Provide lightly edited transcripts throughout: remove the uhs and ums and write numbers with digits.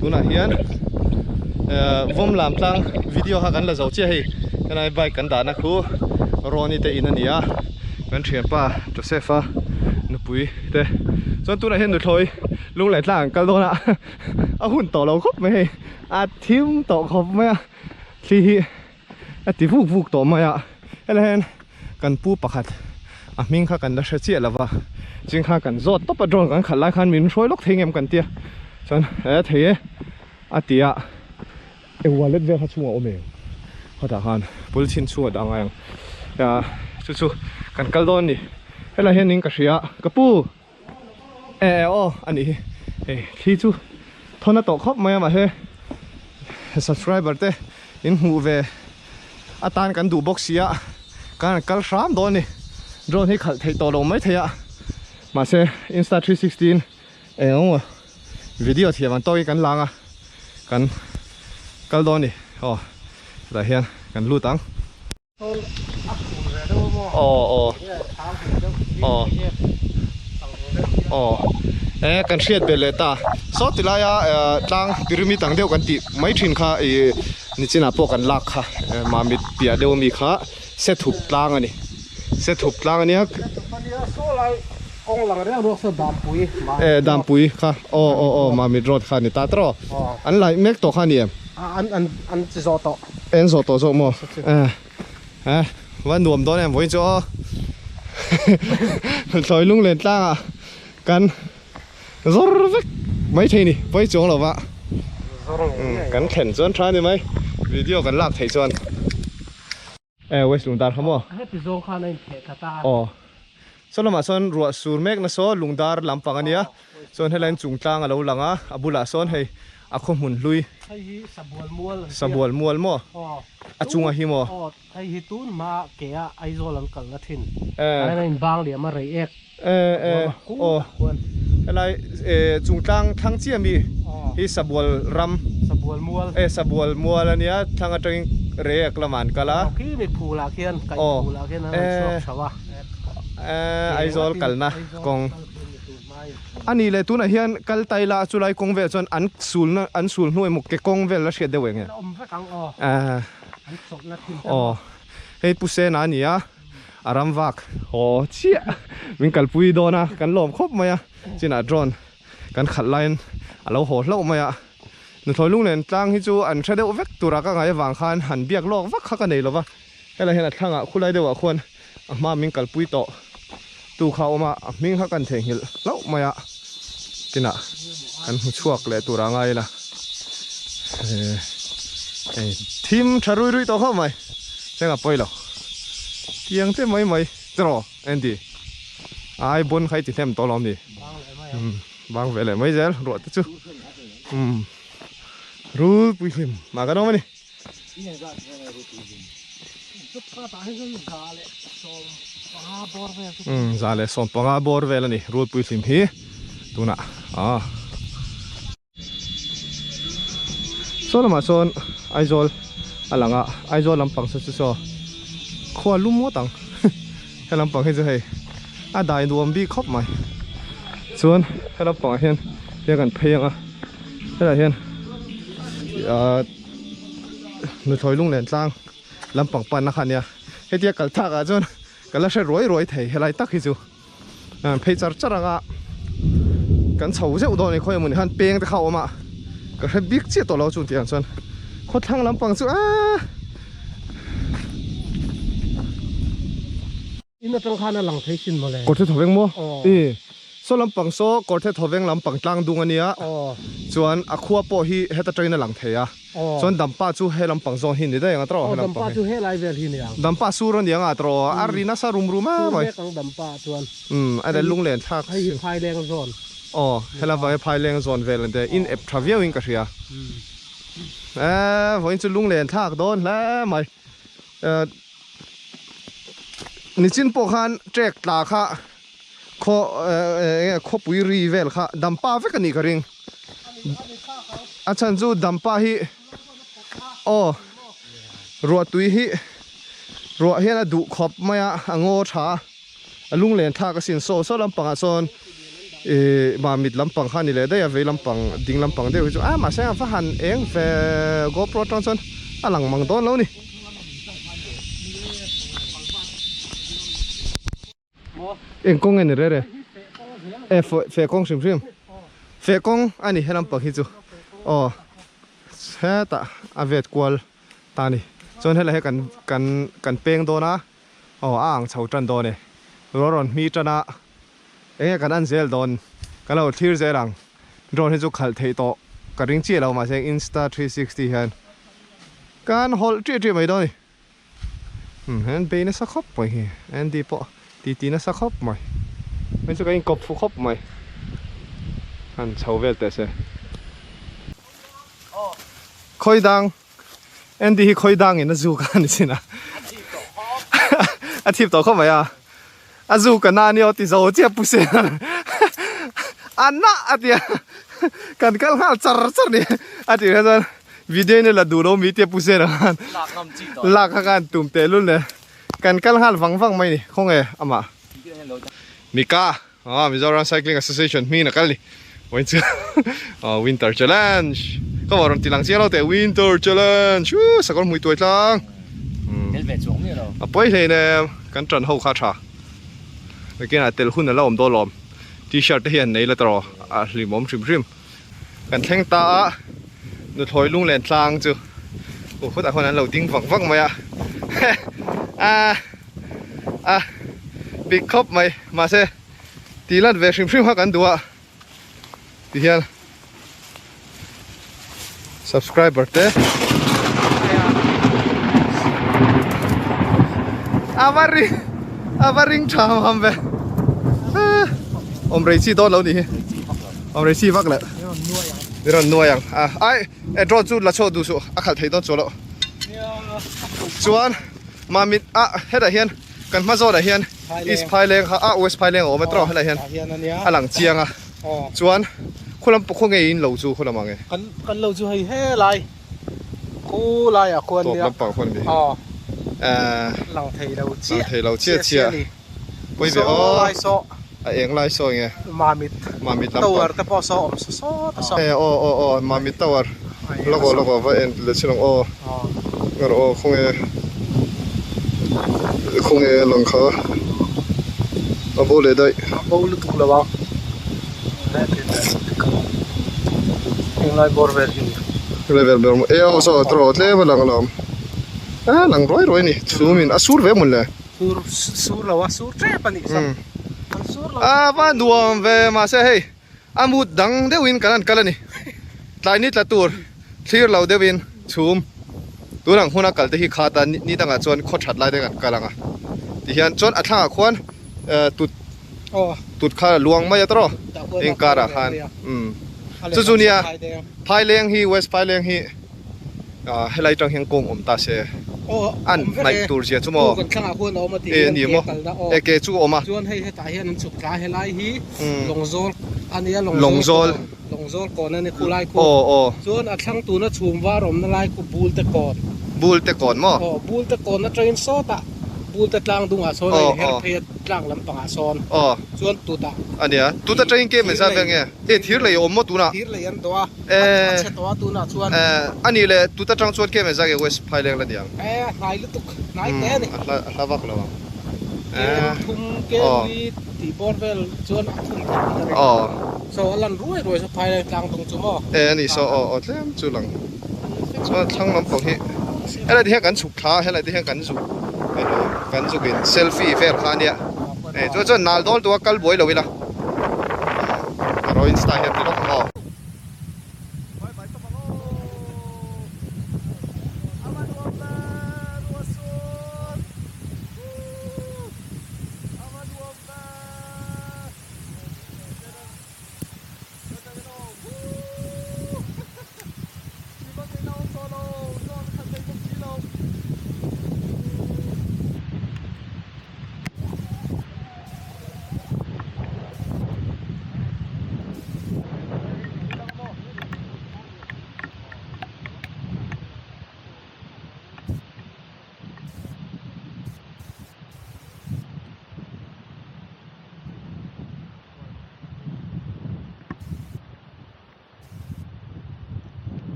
Tunah hian vawm lam tlang video kha kan la zo chiah hei helai bike kan dahna khu Ronnie te in a ni a kan thianpa Joseph a nupui te chuan tunah hian nuthlawi lunglei tlang an kal dawn a a hun tawh lo khawp mai hei a thim tawh khawp mai a thli hi a ti vuk vuk tawh mai a helai hian kan pu pakhat a hming kha kan la hre chiah lo va ching kha kan zawt tawp a drone kan khalh lai khan min hruai lawk thei ngem kan tia chuan he thei e a ti a e wallet vel kha chhungah a awm em khawtah khan pul chhin chhungah dah ngai ang chu chu kan kal dawn a ni helai hian in ka hria ka pu. E e aw a nih hi hei thli chu thawn a tawh khawp mai a mahse subscriber te in hmuh ve atan kan duh bawk si a kan han kal hram dawn a ni drone hi khalh theih tawh lo mai thei a mahse insta 360 in eng emaw video thiam ang tawkin kan lang a kan kal dawn a ni aw hetah hian kan lut ang. Aw aw aw aw e kan hriat belh leh ta saw ti laia tlang pyramid ang deuh kan tih mai thin kha ih nichinah pawh kan lak kha mamit piah deuh ami kha se thup tlang a ni se thup tlang a nia e dampui kha aw aw aw mamit road kha a ni ta tawh an laih mek tawh kha a ni em. An chi zawh tawh. En zawh tawh zawk maw? Eh, va nuam dawn em vawiin chu aw. Thlawi lunglen tlangah kan zawr vek mai thei ni, vawi chuang lo va. Kan thlen chuan tha ni mai, video kan lak theih chuan. Eh, West Lungdar kha maw? Heti zawng khan a intheh khat a. Aw. Saw lamah sawn ruah sur mek na saw Lungdar lampang a nia. Chuan helaiin chungtlang a lo lang a, a bulah sawn hei a khaw hmun hlui. Hei hi Sabual mual an tia. Sabual mual maw? Aw. A chunga hi maw? Aw, hei hi tun hma ke a Aizawl an kalna thin. Eh. Tah hian a inbang liam a rei ek. Eh eh aw. Helai eh chungtlang thlang chiah mi hi Sabual ram. Sabual mual. Eh Sabual mual a nia, thlang atangin rei ek lamah an kal a. Aw khi mi phulah khian, kaih phulah khian an rawn chhuak chho a. Eh Aizawl kalna kawng. A nih leh tunah hian kal tai la chulai kawng vel chuan an sulna an sul hnu emaw ke kawng vel la hriat deuh eng nge? Eh aw hei Pu Sena a ni a, a ram vak haw chiah min kalpui dawn a kan lawm khawp mai a chinah drone kan khalh laiin a lo haw hlauh mai a nuthlawi lunglen tlang hi chu an hre deuh vek tura ka ngaih avang khan han biak lawk vak kha ka nei lo va helai hian a thlangah khulai deuhah khuan A hma min kalpui tawh tu kha a awm a, a hming kha kan theihnghilh hlauh mai a, kinah kan hmu chhuak leh tur a ngai ila hei thim tha rui rui tawh khawp mai cheng a pawi lo tiang te mai mai tiraw Andy ai bawn kha i ti hnem tawh lo ami bang ve leh mai zel ruah te chu umm rul puihlim mah kan awm a ni. Umm 115 bawr vel a ni rulpui hlim hi tunah ah saw lamah sawn Aizawl a lang a Aizawl lampang saw chu saw khua lum ngawt ang he lampang hi chu hei a dai nuam bik khawp mai chuan he lampangah hian hian kan phei ang a helaiah hian ah. Nuthlawi lunglen tlang lampang panna kha ania hetia kal thlak ah chuan ka la hre ruai ruai thei helai tak hi chu phei char char anga kan chho zeuh dawn a ni khawi emaw ni khan peng te kha a awm a ka hre bik chiah tawh lo chu tih ang chuan khawthlang lampang chu aaa. In atang khan a lang thei sin mawle. Kawrthe thawveng maw? Aw. I saw lampang saw Kawrthe thawveng lampang tlang dung a nia. Aw. Chuan a khua pawh hi heta tangin a lang thei a. Aw. Chuan Dampa chu he lampang zawn hi ni daih ang a tawh. Aw Dampa chu helai vel hi ni ang. Dampa sur a ni ang a tawh. A ri nasa rum rum a mai. Sur vek ang Dampa chuan. Umm a leh lunglen thlak. Hei hi Phaileng zawn. Aw helai vai Phaileng zawn vel an tia. In ep tha viau in ka hria. Eee vawiin chu lunglen thlak dawn hle mai. Eee. Nichin pawh khan trek tla kha khaw eng nge khawpui ri vel kha dampa vek a nih ka ring a chhan chu dampa hi aw ruah tui hi ruah hian a duh khawp mai a a ngaw tha a a lunglen thlak asin saw saw lampangah sawn. Ih mamit lampang kha a ni leh daih a vei lampang ding lampang deuh hi chu a mahse a va han eng ve GoPro atang chuan a lang mang dawn lo a ni. Eng kawng nge ni reh reh e feh kawng hrim hrim feh kawng a ni he lampang hi chu aw hetah a vet kual ta a ni chuan helai hi kan kan kan peng dawn a aw a ang chho tan dawn e ruah rawn hmi tan a. Enge kan an zel dawn? Ka lo thlir zel ang. Drone hi chu khalh theih tawh ka ring chiah lo mahse Insta 360 hian kan hawlh ṭih ṭih mai dawn a ni. Umm an bei nasa khawp mai hi Andy pawh titi nasa khawp mai. Hei chu ka inkawp fu khawp mai. Han chho vel teh se. Khawi dang Andy hi khawi dangin a zuk a ni chin a. A thip tawh khawp mai a. A zu ka na nia ti zo chiah pu se a na a tia kan kal nghal char char ni a tih kha chuan video in la duh lo mi tia pu se na khan lak kha khan tum teh lul le kan kal nghal vang vang mai ni khawnge amah Mika ah Mizoram Cycling Association hming in a kal ni vawiin chu Winter Challenge ka vawh rawn ti lang chiang lo teh Winter Challenge uh sakawr hmui tuai tlang. A pawi hle in kan tan ho kha tha nakinah tel hun a la awm dawn lawm t-shirt te hi an nei la tawh a hlim awm hrim hrim kan thleng ta a nuthlawi lung len tlang chu u khutah khuan an lo ding vak vak mai a a a bik khawp mai mahse tih lan ve hrim hrim kha kan duh a ti hian subscriber te a va ring a va ring tha ham ham ve awm rei chi dawn lo ni hi awm rei chi vak leh i rawn nuai ang a ai e drone chu la chhuak duh suh a khalh thei dawn chuan loh chuan mamit ah hetah hian kan hma zawnah hian east phaileng kha ah west phaileng a awm a tawh helaiah hian a lang chiang a chuan khulam pawh khaw ngei in lo chu khulam ang e kan kan lo chu hei helai khu laiah khuan nia tawp lampang khuan ni lang thei lo chiah lang thei lo chiah chiah pawi ve aw lai saw a eng lai saw enge mamit mamit lampang tower te pawh saw awm saw saw ta saw e aw aw aw mamit tower lawk aw lawk aw va en leh chin ang aw ngar aw khawnge khawnge lang kha a bo leh daih a bo lutuk lo a englai bawr vel hi englai vel ber e aw saw tawh tlem a lang alawm a lang ruai ruai a ni chhumin a sur ve mawn le. Sur sur lo a sur tep a nih chu an sur lo a va nuam ve mahse hei a mut dang deuhin kan han kal a ni tlai ni tla tur thlir lo deuhin chhum tunang huna kal te hi khat a ni dangah chuan khaw that lai te kan kal ang a tihian chuan a thlangah khuan tut tut kha a luang mai a tawrh engkarah khan umm chu chu nia phaileng hi west phaileng hi. Helai tang hian kawng awm ta se an hnaih tur zia chu maw e a ni maw e ke chu a awm a chuan hei hetah hian an chhuk thla helai hi lawngzawl a nia lawngzawl lawngzawl kawn a ni khu lai khu aw aw chuan a thlang tuna chhum var awmna lai khu bul te kawn bul te kawn maw aw bul te kawn atangin sawtah bul te tlang dungah sawn a inher phei a tlang lampangah sawn chuan tutah a nia tut atangin ke mai zat vel nge e thir lei a awm maw tunah thir lei an dawh a A chhe tawh a tunah chuan. A nih leh tut atang chuan kem engzah nge West Phaileng la ni ang? E a hnai lutuk, hnai hle a ni. A hla vak lo ang. Kem thum, kem li tih bawr vel chuan a thum thei ang a ring. So a lan ruai ruai saw Phaileng tlang dung chu maw? E a ni saw aw aw tlem chu lang. Chuan thlang lampang hi helai te hian kan chhuk thla a, helai te hian kan zuk elo kan zuk in selfie vel kha a nia. E chuan chuan nal dawl tua kal buai lo ila. Ka rawh insta hian ti lawk ang aw.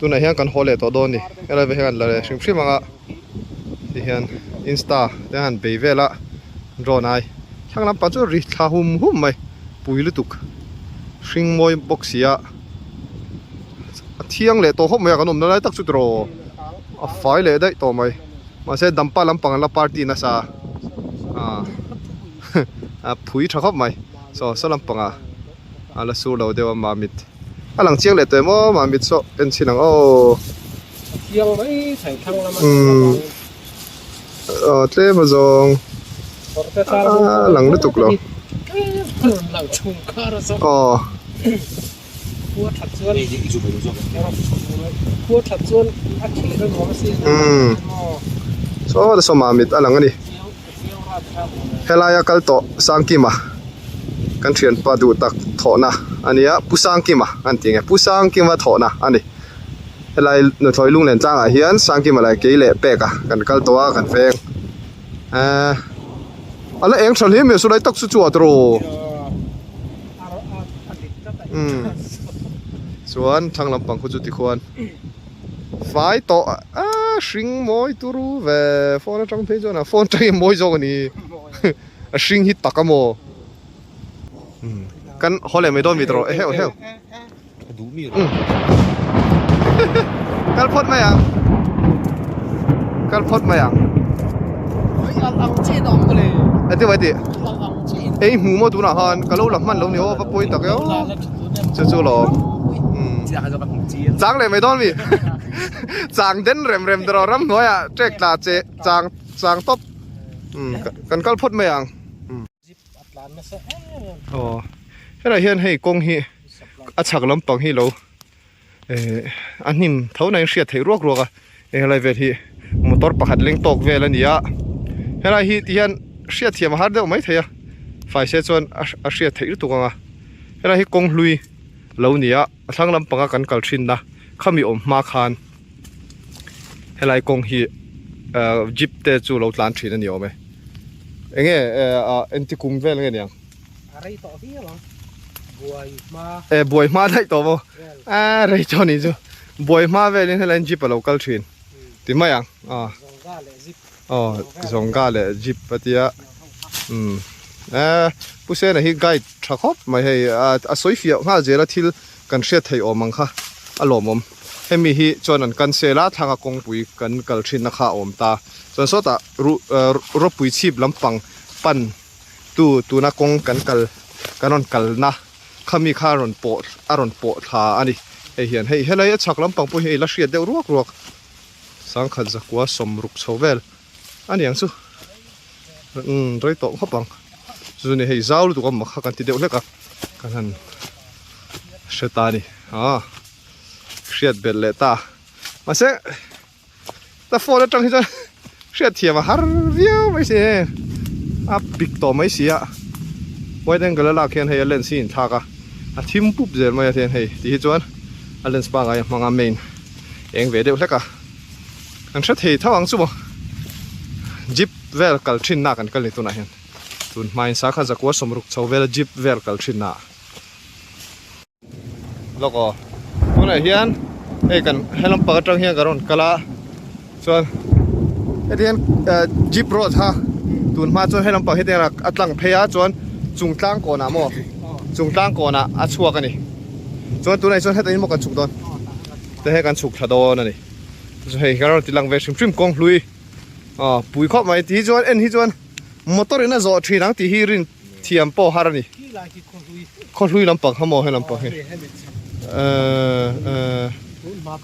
Tunah hian kan haw leh tawh dawn a ni. Helai vel hian kan la leh hrim hrim ang a, tihian insta te han bei vel a drone ai thlang lampang chu ri thla hum hum mai pui lutuk hring mawi bawk si a a thiang leh tawh khawp mai a kan awmna lai tak chu tiraw a fai leh daih tawh mai mahse dampa lampang an la party nasa a a phui tha khawp mai saw saw lampangah. A la sur lo deuh a mamit a lang chiang leh tawh em aw mamit saw en chhin ang aw. A chiang mai thei thlang lama umm aw tlem a zawng a lang lutuk lo aw. Umm saw saw mamit a lang a ni. Helaia kal tawh Sangkima kan thianpa duh tak thawhna a nia Pu Sangkima an tih nge Pu Sangkima thawhna a ni helai nuthlawi lunglen tlangah hian Sangkima leh kei leh peka kan kal tawh a kan veng ehh a la eng tha hle mai a saw lai tak chu chu a tawrh umm chuan thlang lampang khu chu tikhuan. Fai tawh a hring mawi turu ve phone atang phei chuan a phone atang hi mawi zawk a ni a hring hi tak a maw kan haw leh mai dawn mi tawh eheu eheu kal phawt mai ang kal phawt mai ang ati mai ti ei hmu maw tunah khan ka lo la hman lo ni aw va pawi tak e aw chu chu lawm. Chang leh mai dawn mi chang den rem rem tawh ram hnuaiah trek tla che chang chang tawp umm kan kal phawt mai ang aw helai hian hei kawng hi a chhak lampang hi lo eh a hnim tho na in hriat theih ruak ruak a heng helai vel hi motor pakhat leng tawk vel a ni a helai hi ti hian hriat thiam a har deuh mai thei a fai se chuan a hriat theih lutuk ang a helai hi kawng hlui. Lo ni a, a thlang lampanga kan kal thinna khami awm hma khan helai kawng hi ahh jeep te chu lo tlan thin a ni awm e. Enge ah engti kum vel nge niang? A rei tawh viau ang, buai hma. E buai hma daih tawh maw? A rei tawh ni chu, buai hma velin helai jeep a lo kal thin ti mai ang a. Zonga leh jeep. Aw Zonga leh jeep a tia umm eh Pu Sena hi guide tha khawp mai hei a sawi fiah nghal zel a thil kan hriat theih awm ang kha a lawmawm hemi hi chuan an cancel a thlanga kawngpui kan kal thinna kha a awm ta chuan sawtah ruh rawpui chhip lampang pan tu tuna kawng kan kal kan rawn kalna khami kha a rawn pawh a rawn pawh thla a ni hei hian hei helai a chhak lampang pawh hi hei la hriat deuh ruak ruak. Sangkhat zakua sawmruk chho vel a ni ang chu umm rei tawh khawp ang chu ni hei zau lutuk a mak kha kan ti deuh hlek a kan han hre ta a ni ah hriat belh leh ta mahse ta phone atang hi chuan hriat thiam a har viau mai si e a pik tawh mai si a wide angle a lak hian hei a lens hi a inthlak a a thim pup zel mai a hian hei ti hi chuan a lens pangai a hmang a main. Eng ve deuh hlek a, kan hre thei tho ang chu maw. Jeep vel kal thin na kan kal ni tunah hian tun hmain sa kha zakua sawmruk chho vel jeep vel kal thin na lawk aw tunah hian hei kan helam pak atang hian kan rawn kal a chuan heti hian jeep road kha tun hma chuan helam pak hi a tlang phei a chuan chung tlang kawnah maw chung tlang kawnah a chhuak a ni. Chuan tunah hi chuan hetah hian maw kan chhuk dawn te he kan chhuk thla dawn a ni chu hei kan rawn ti lang ve hrim hrim kawng hlui aw pui khawp mai ti hi chuan en hi chuan motor in a zawh thin ang tih hi rin thiam pawh har a ni khaw hlui lampang kha maw he lampang hi eh eh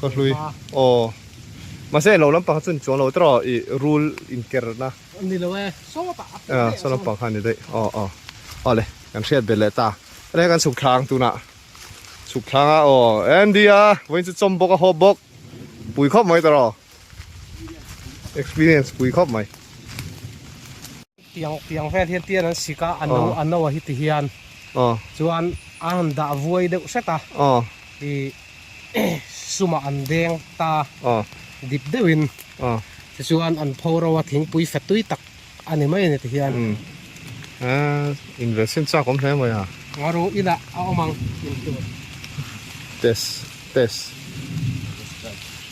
khaw hlui aw mahse eng lo lampang kha chuan chuang lo tawh ih rul inker na ni lo e sawtah a saw lampang kha a ni daih aw aw awle kan hriat belh leh ta. Hei kan chhuk thlang tunah chhuk thlang a aw Andy a vawiin chu chawm bawk a hawp bawk pui khawp mai tawh experience pui khawp mai. Tiang tiang vel hian tian an sik a a no a no a hi ti hian chuan a han dah vuai deuh hret a ih sumah an deng ta dip deuhin tichuan an pho ro a thingpui fe tui tak A ni mai a ni ti hian. Umm a investment chak awm hle mai a. Ngaru inah a awm ang in tur. Test test.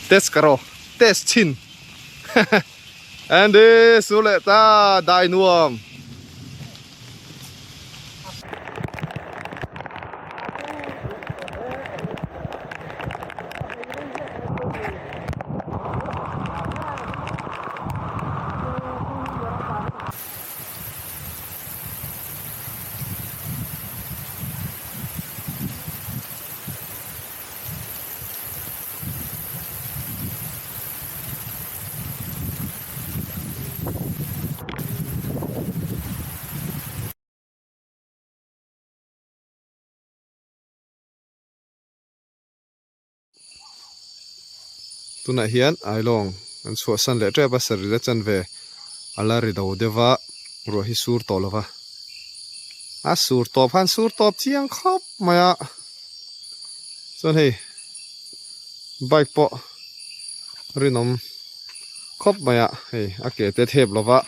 Test ka rawh test chhin Andy sur leh ta dai nuam. Tunah hian Ailawng an chhuahsan leh tep a sarih la chan ve a la ri do deuh va ruah hi sur tawh lo va a sur tawp khan sur tawp chiang khawp mai a chuan hei bike pawh rinawm khawp mai a hei a ke te thep lo va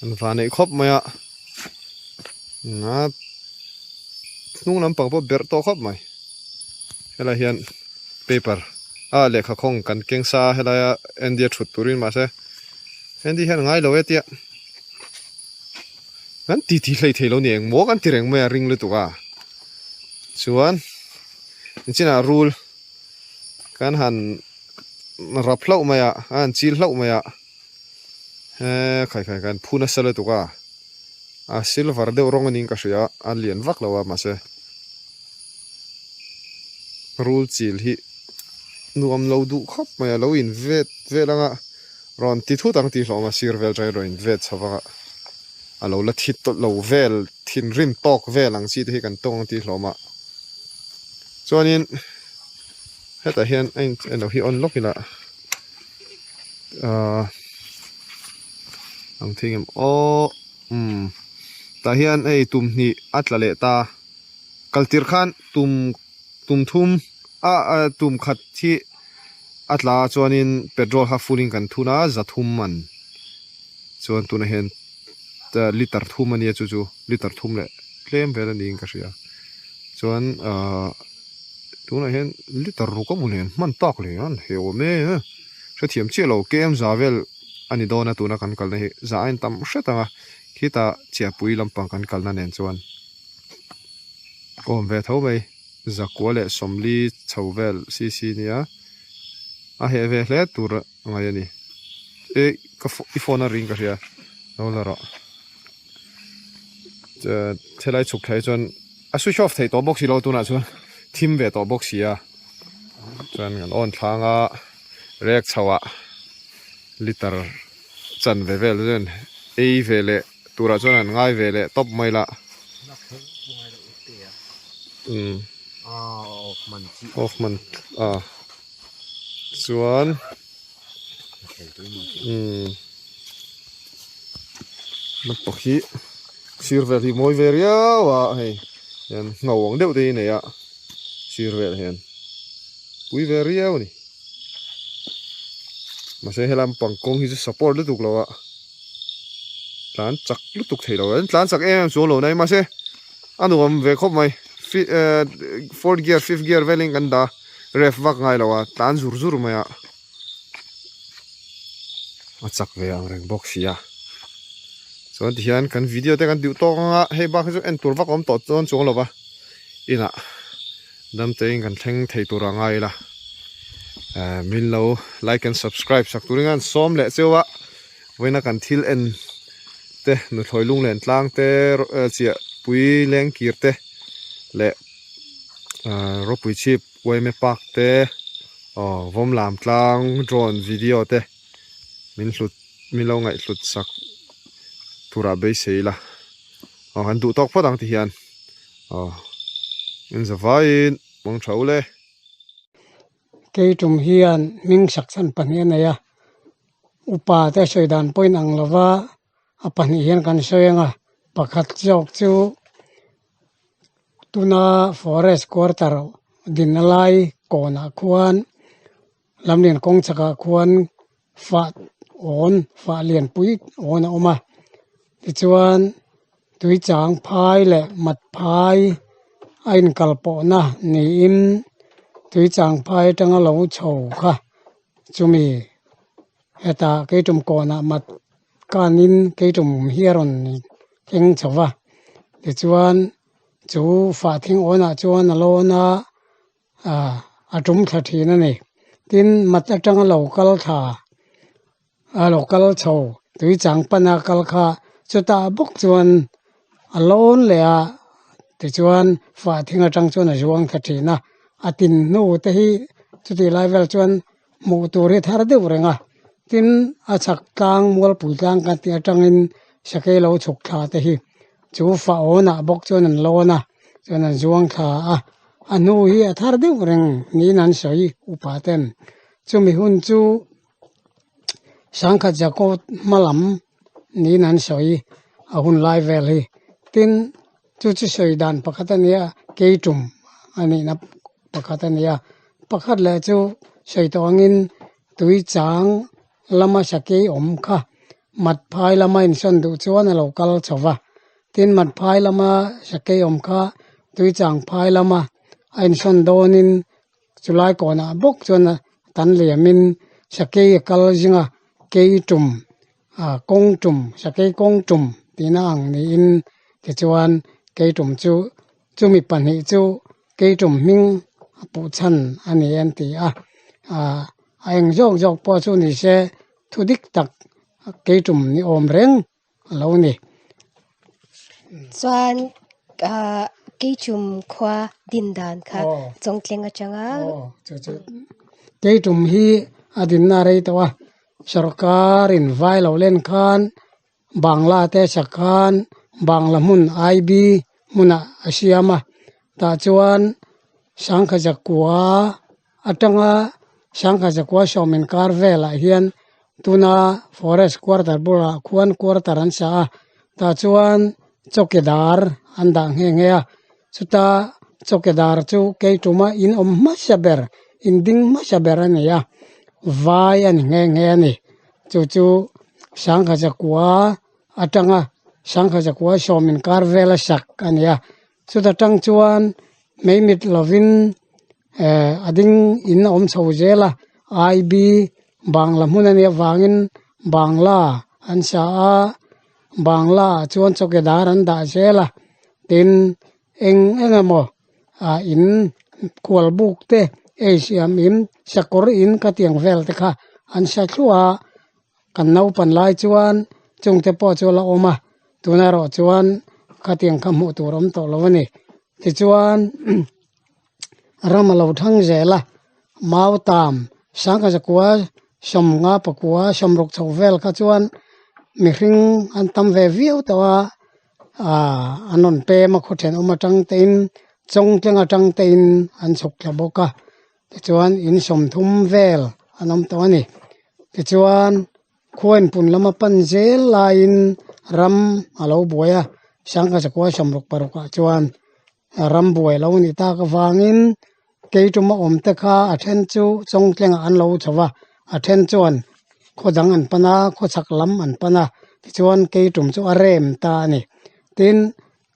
an van neih khawp mai a a hnung lampang pawh berh tawh khawp mai helai hian paper a lehkha khawng kan keng sa a helaia Andy a thut turin mahse Andy hian a ngai lo e tia kan ti ti hlei thei lo ni engmaw kan ti reng mai a ring lutuk a chuan nichinah rul kan han rap hlauh mai a a han chil hlauh mai a he khai khai kan phu nasa lutuk a a silver deuh rawng anin ka hria a lian vak lo a mahse rul chil hi nuam lo duh khawp mai a lo in vet vel anga rawn ti thut ang tih hlawm a sir vel atangin rawn in vet chho vang a a lo la thi tawlh lo vel thinrim tawk vel ang chi te hi kan tawng ang tih hlawm a chuanin hetah hian a in eng lo hi on lawk ila ahh ang thing em aw umm tah hian hei tum hnih a tla leh ta kal tir khan tum tum thum a tum khat hi a tla a chuanin petrol kha full in kan thun a za thum man chuan tunah hian liter thum a nia chu chu liter thum leh tlem vel a niin ka hria chuan ahh tunah hian liter ruk a hmu nen hman tak leh an he awm e hrethiam chiah lo kem za vel a ni dawn a tuna kan kalna hi za a intam hret ang a khitah chiahpui lampang kan kalna nen chuan awm ve tho mai zakua leh sawmli chho vel cc nia a heh ve hle tur ngai a ni e ka i phone a ring ka hria lo la rawh helai chhuk thlai chuan a switch off theih tawh bawk si lo tunah chuan thim ve tawh bawk si a chuan kan on thlang a rek chho ah liter chan ve vel chuan ei ve leh turah chuan an ngai ve leh tawp mai la umm off man a chuan umm naupang hi sir vel hi mawi ve riau a hei hian ngho ang deuh te hi a nei a sir vel hian pui ve riau a ni mahse helam pang kawng hi chu support lutuk lo a tlan chak lutuk thei lo an tlan chak em em chuang lo nai mahse a nuam ve khawp mai fourth gear fifth gear velin kan dah ref vak ngai lo a tlan zur zur mai a a chak ve ang reng bawk si a chuan tihian kan video te kan duh tawk ang a hei bak hi chu en tur vak a awm tawh chuan chuang lo va inah dam te in kan thleng thei tur a ngai ila eh min lo like and subscribe sak turin khan sawm leh cheu a vawiina kan thil en te nuthlawi lung len tlang te chiah pui leng kir te leh ah ropui chhip uaime park te aw vawm lam tlang drone video te min hlut min lo ngaihhlut sak turah beisei ila aw kan duh tawk phawt ang ti hian aw in zavaiin hmang tha ule. Kei tum hian hming sak chhan pahnih a nei a upa te sawi dan pawh in ang lova a pahnih hian kan sawi ang a pakhat zawk chu tuna forest quarter dinna lai kawnah khuan lamlian kawng chhakah khuan fah awn fah lianpui awn a awm a tichuan tui chang phai leh mat phai a inkal pawhna niin tui chang phai atanga lo chho kha. Chumi heta keitum kawnah mat kanin keitum hi a rawn thleng chho va tichuan chu fah thing awnah chuan a lawn a ah a tum thla thin a ni. Tin mat atanga lo kal thla a lo kal chho tui chang pana kal kha chutah bawk chuan a lawn leh a tichuan fah thing atang chuan a zuang thla thin a a tin hnu te hi chutih lai vel chuan hmuh tur hi thar deuh reng a tin a chhak tlang mualpui tlang kan tih atangin sakei lo chhuk thla te hi chu fah awnah bawk chuan an lawn a chuan an zuang thla a a hnu hi a thar deuh reng niin an sawi upa ten chumi hun chu sangkhat zakawt hma lam niin an sawi a hun lai vel hi tin chu chu sawi dan pakhat a nia keitum a nihna pakhat a ni a pakhat leh chu sawi tawh angin tui chang lama sakei awm kha mat phai lama insawn duh chuan a lo kal chho va tin mat phai lama sakei awm kha tui chang phai lama a insawn dawnin chulai kawnah bawk chuan tan liamin sakei a kal zing a keitum ah kawng tum sakei kawng tum tihna ang niin tichuan keitum chu chumi pahnih chu keitum hming a puh chhan a ni an ti a ah a eng zawk zawk pawh chu ni se thu dik tak keitum ni awm reng a lo ni. Chuan ah keitum khua din dan kha chawngtleng atanga. Keitum hi a dinna a rei tawh a Sorkarin vai lo len khan Bangla te sak khan Bangla hmun IB hmunah a siam a, tah chuan Sangkha Zakua atanga Sangkha Zakua sawm inkar velah hian tuna Forest Quarter bulah khuan quarter an sa a, tah chuan chawkidar an dah nghe nghe a, chuta chawkidar chu keituma in awm hmasa ber in ding hmasa ber a ni a, vai a ni nghe nghe a ni. Chu chu Sangha Zakua atanga Sangha Zakua sawm inkar vela sak a ni a, chuta tang chuan meimit lovin eh a ding in a awm chho zel a, IB Bangla hmun a nih avangin Bangla an sa a, Bangla ah chuan chawkidar an dah zel a, tin eng eng emaw ah in khual buk te ei siam in sakawr in ka tiang vel te kha an sa thluah a kan naupan lai chuan chung te pawh chu a la awm a tuna erawh chuan khatiang kha hmuh tur a awm tawh lo a ni tichuan ram a lo thang zel a mautam sangha zakua sawmnga pakua sawmruk chho vel kha chuan mihring an tam ve viau tawh a. Aaa an rawn pem a khaw thenawm atang te in chawngtleng atang te in an chhuk thla bawk a tichuan in sawmthum vel an awm tawh a ni tichuan khua inpun lama pan zel laiin ram a lo buai a sangha zakua sawmruk paruk ah chuan ram buai lo a nih tak avangin keituma awm te kha a then chu chawngtlengah an lo chho va a then chuan khaw dang an pan a khaw chhak lam an pan a tichuan keitum chu a rem ta a ni tin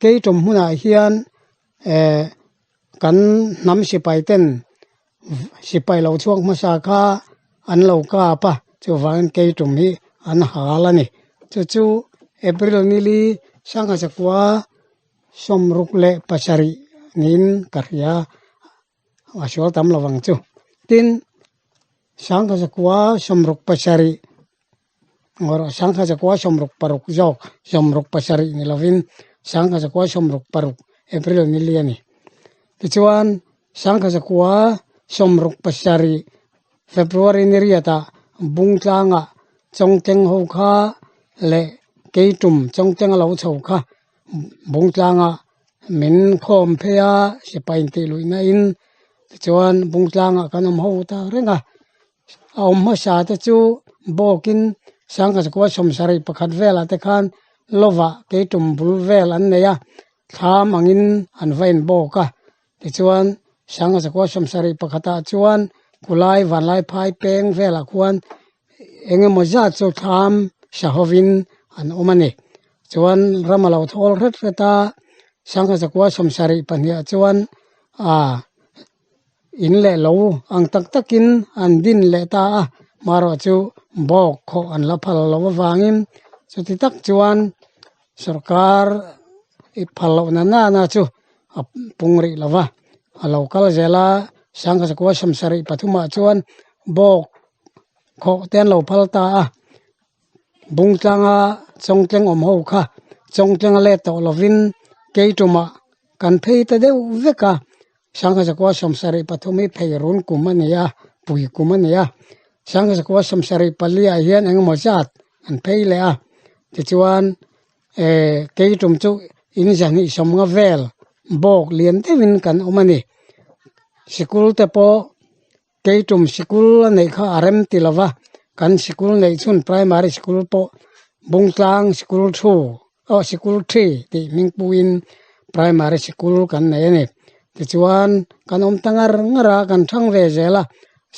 keitum hmunah hian eh kan hnam sipai ten sipai lo chhuak hmasa kha an lo kap a chuvangin keitum hi an hal a ni chu chu April nili sangha zakua sawmruk leh pasarih niin ka hria a sual tam lovang chu tin sangha zakua sawmruk pasarih erawh sangha zakua sawmruk paruk zawk sawmruk pasarih ni lovin sangha zakua sawmruk paruk April ni li a ni tichuan sangha zakua sawmruk pasarih February ni riatah bungtlangah chawngteng ho kha leh keitum chawngteng a lo chho kha bungtlangah min khawm phei a sipai intih luihna in tichuan bungtlangah kan awm ho ta reng a a awm hmasa te chu bawkin sangha zakua sawmsarih pakhat velah te khan lovah keitum bul vel an nei a thlam angin an va inbawk a tichuan sangha zakua sawmsarih pakhatah chuan khulai vanlai phai peng velah khuan eng emaw zat chu thlam sa hovin an awm a ni chuan ram a lo thawl hret hret a sangha zakua sawmsarih pahnih ah chuan ah. In leh lo ang tak takin an din leh ta a, marawh chu bawk khawh an la phal lo avangin chuti tak chuan sorkar i phal loh na nana chu a pung rih lo va, a lo kal zel a, sangha zakua sawmsarih pathumah chuan bawk khawh te an lo phal ta a. Bungtlanga chawngtleng awm ho kha chawngtlenga let tawh lovin keitumah kan phei ta deuh vek a, sangha zakua sawmsarih pathum hi phei run kum a ni a, pui kum a ni a, sangha zakua sawmsarih pali ah hian engemaw zat an phei leh a, tichuan eh keitum chu in zahnih sawmnga vel bawk lian deuhin kan awm a ni, sikul te pawh. Keitum sikul a neih kha a rem ti lova, kan sikul neih chhun primary sikul pawh Bungtlang sikul thu aw sikul thi tih hming puiin primary sikul kan nei a ni. Tichuan kan awm ta ngar ngar a, kan thang ve zel a,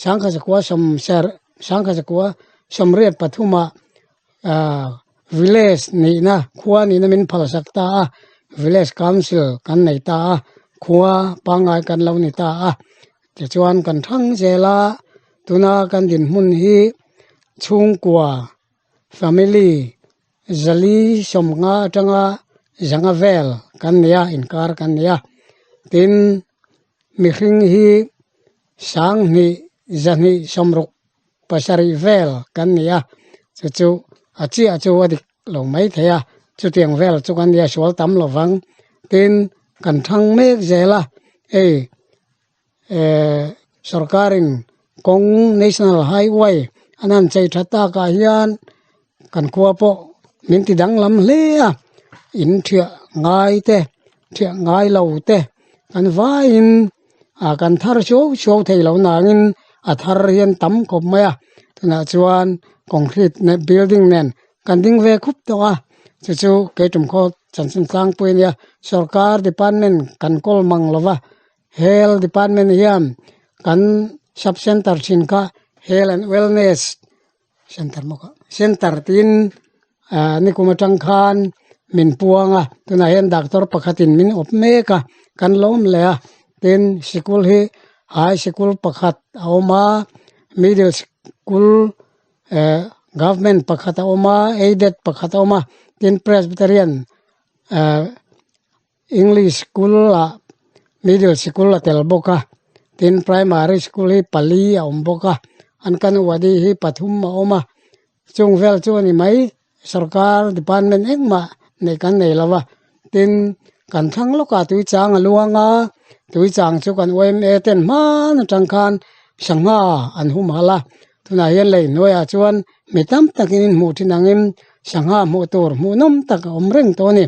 sangkha zakua sawm ser sangkha zakua sawmriat pathumah ah village nihna khua nihna min phalsak ta a, village council kan nei ta a, khua pangngai kan lo ni ta a. Tichuan kan thang zel a, tuna kan dinhmun hi chhungkua, family, zali sawmnga atanga zanga vel kan ni a, inkar kan ni a. Tin, mihring hi sanghnih zahnih sawmruk pasarih vel kan ni a, chu chu a chiah chu a dik lo mai thei a, chutiang vel chu kan nia sual tam lo vang. Tin, kan thang mek zel a, hei eh sorkarin kawng national highway an han chei tha takah hian kan khua pawh min ti danglam hle a, in thiah ngai te thiah ngai lo te kan vaiin ah kan thar suau suau thei lo nangin a thar hian tam khawp mai a tunah chuan concrete nen building nen kan ding ve khup tawh a chu chu keitum khaw chanchin tlangpui a nia sorkar department kan kawl mang lo va health department hian kan sub center thin kha health and wellness center maw kha center tiin ah nikum atang khan min puang a tunah hian doctor pakhatin min awp mek a kan lawm leh a tin sikul hi high sikul pakhat a awm a middle sikul eh government pakhat a awm a aided pakhat a awm a tin presbyterian eh English school ah middle sikul a tel bawk a tin primary school hi pali a awm bawk a an kan wadi hi pathum a awm a chung vel chu a ni mai sorkar department engmah neih kan nei lo va tin kan thlang lawkah tui chang a luang a tui chang chu kan yma ten hman atang khan sangha an humhalh a tunah hian lei hnuaiah chuan mi tam takin in hmuh thin angin sangha hmuh tur hmuhnawm tak a awm reng tawh a ni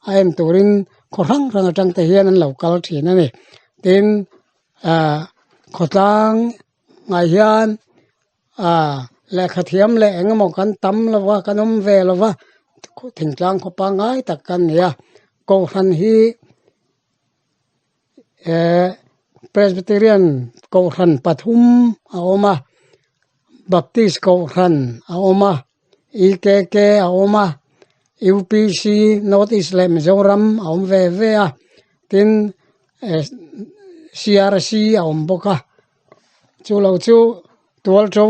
a en turin khaw hrang hrang atang te hian an lo kal thin a ni tin ah khawtlang ah hian ah lehkha thiam leh eng emaw kan tam lo va kan awm ve lo va thingtlang khaw pangngai tak kan ni a kohhran hi. Eh Presbyterian kohhran pathum a awm a Baptist kohhran a awm a EKK a awm a UPC North East leh Mizoram a awm ve ve a tin eh CRC a awm bawk a chu lo chu tual to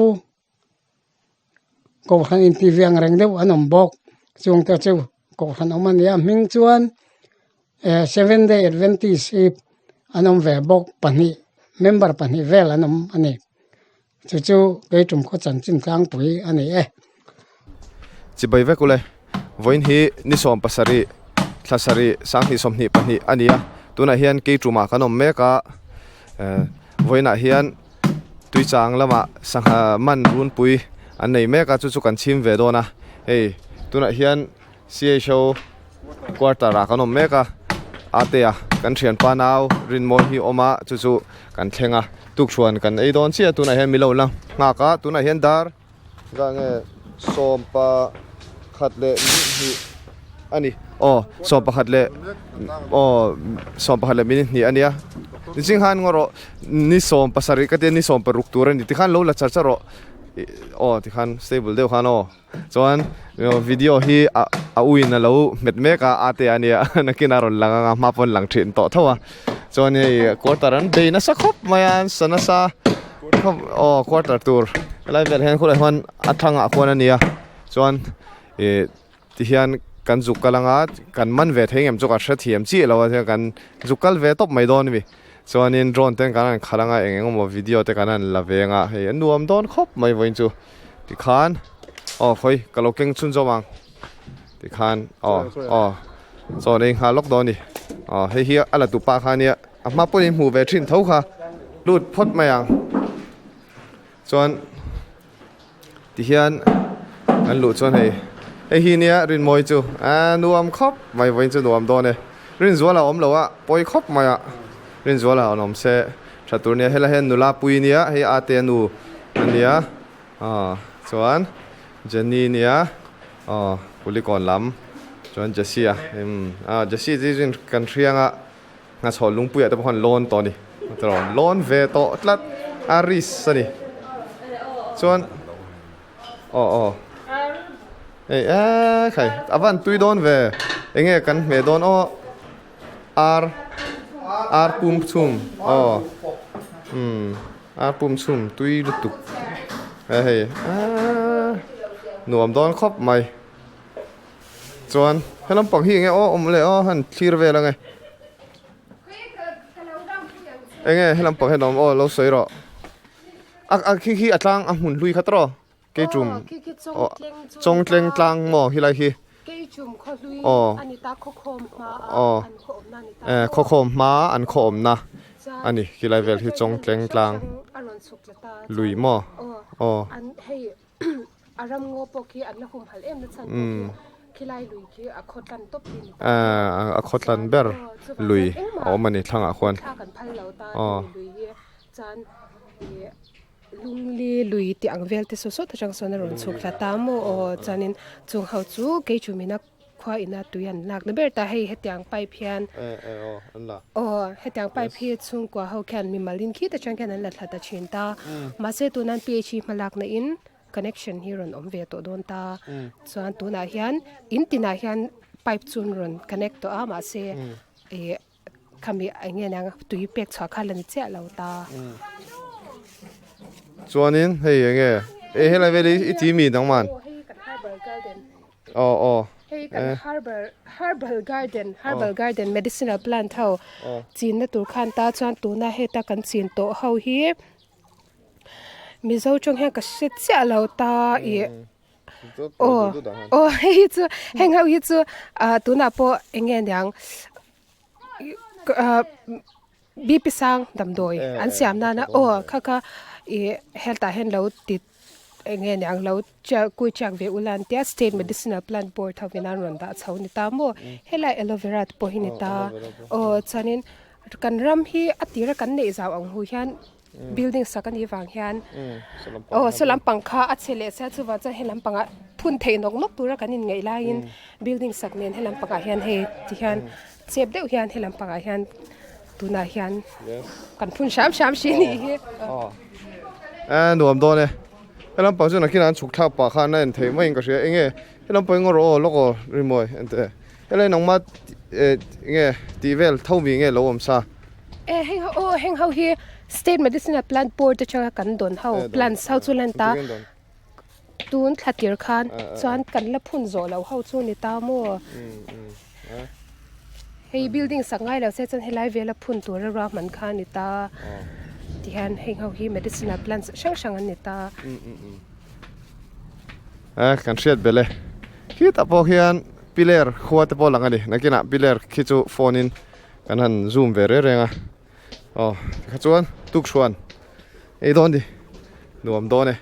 Kohhran inti ve ang reng deuh an awm bawk chung te chu kohhran awm a ni a hming chuan eh seven day adventist hi an awm ve bawk pahnih member pahnih vel an awm a ni chu chu keitum khaw chanchin tlangpui a ni e. Chibai vek ule vawiin hi ni sawm pasarih thla sarih sanghnih sawmhnih pahnih a ni a tunah hian keitumah kan awm mek a eh vawiinah hian. Tuichang lamah sangha man runpui an nei mek a chu chu kan chhim ve dawn a hei tunah hian CHO quarter ah kan awm mek a ate a kan thianpa nau rinmawi hi awm a chu chu kan thleng a tukthuan kan ei dawn chiah a tunah hian milo la nghak a tunah hian dar Zah nge sawmpa khat leh minute hnih a ni aw sawmpakhat leh aw sawmpakhat leh minute hnih a nia niching khan ngaw rawh ni sawm pasarih ka tia ni sawm paruk tur a ni tikhan lo la char char rawh. Aw tikhan stable deuh khan aw. Chuan video hi a uin a lo hmet mek a a te ania nakin a rawn lang anga hma pawn lang thin tawh tho a chuan hei quarter an bei nasa khawp mai a an sa nasa khawp aw quarter tur helai vel hian khulai huan a thlang ah khuan ania chuan ih tihian kan zuk kal anga kan man ve thei ngem chu ka hre thiam chiah lo a kan zuk kal ve tawp mai dawn a ni chuanin drone ten kan han khalh anga eng eng emaw video te kan han la ve anga hei a nuam dawn khawp mai vawiin chu. Tikhan aw khawi ka lo keng chhun zawm ang tikhan aw aw chaw nei nghal lawk dawn a ni aw hei hi a la tu pa kha ania a hma pawhin hmuh ve thin tho kha lut phawt mai ang chuan tihian an luh chuan hei hei hi nia rinmawi chu a nuam khawp mai vawiin chu nuam dawn e rinzuala a awm lo a pawi khawp mai a rinzuala an awm se. Tha tur nia helai hian nula pui nia hei a te nu a nia aw chuan Jenny nia aw Kulikawn lam chuan Jessie a imm ah Jessie chu zin kan hriang a nghachhaw lungpuiah te pawh khan lawn tawh a ni tiraw lawn ve tawh tlat a risk a ni chuan aw aw hei eee khai a van tui dawn ve enge kan hmeh dawn aw. Ar ar pum chhum aw umm ar pum chhum tui lutuk e hei aaa nuam dawn khawp mai chuan he lampang hi enge aw awm leh aw han thlir vel ange enge he lampang hian awm aw lo sawi rawh a a khi khi a tlang a hmun hlui kha tawh. Keichum aw Chawngtleng tlang maw helai hi aw aw eh khawkhawm hma an khaw awmna a ni helai vel hi Chawngtleng tlang lui maw aw eh a khawtlan ber lui a awm a ni thlangah khuan aw. Lungli lui tih ang vel te saw sawt atang sawn a rawn chhuk thla ta maw aw chuanin chung ho chu kei chu mina khua ina tui an lak na ber ta hei hetiang pipe hian aw hetiang pipe hi chhungkua ho khian mimal in khi te atang khian an la thla ta thin ta mahse tunan P H E hma lak na in connection hi rawn awm ve tawh dawn ta chuan tunah hian in tinah hian pipe chu an rawn connect tawh a mahse ih. Khami eng nge niang tui pek chhuah kha la ni chiah lo ta. Chuanin hei eng nge e helai vel hi i ti mi dang man. Aw hei kan herbal garden. Aw aw. Hei kan herbal herbal garden herbal garden medicinal plant ho chinna tur khan ta chuan tuna heta kan chin tawh ho hi Mizo tawng hian ka hre chiah lo ta ih. Aw aw hei hi chu heng ho hi chu ah tunah pawh eng nge niang ah bp sang damdawi an siam nana aw kha kha ih health ah hian lo ti eng nge niang lo chiah kui chiak ve ula an tia state medicinal plant board ho in an rawn dah chho a ni ta maw helai aloe vera te pawh hi a ni ta aw chuanin kan ram hi a tira kan neih zau ang hu hian. building sak anih vang hian aw saw lampang kha a chhe leh sia chuvang chuan he lampangah phun theih nawk nawk tura kan inngaih laiin building sak nen he lampangah hian hei ti hian chep deuh hian he lampangah hian tunah hian kan phun hram hram hri anih hi. A nuam dawn e he lampang chu nakinah an chhuk thlak pah khan a en theih maiin ka hria enge he lampang hi ngaw rawh aw lawk aw rimawi ente helai nangma enge tih vel tho mi nge lo awm sa. E heng ho aw heng ho hi state medicinal plant board atanga kan dawn ho plants ho chu lan ta tun thla tir khan chuan kan la phun zawh loh ho chu ni ta maw hei building sak ngai lo se chuan helai vela phun tura ruahman kha a ni ta tihian heng ho hi medicinal plants hrang hrang an ni ta. E kan hriat belh e khitah pawh khian piler khua te pawh lang a ni nakinah piler khi chu phone in Kan han zoom ve reng reng a aw tikha chuan tuk hruan ei dawn ni nuam dawn e.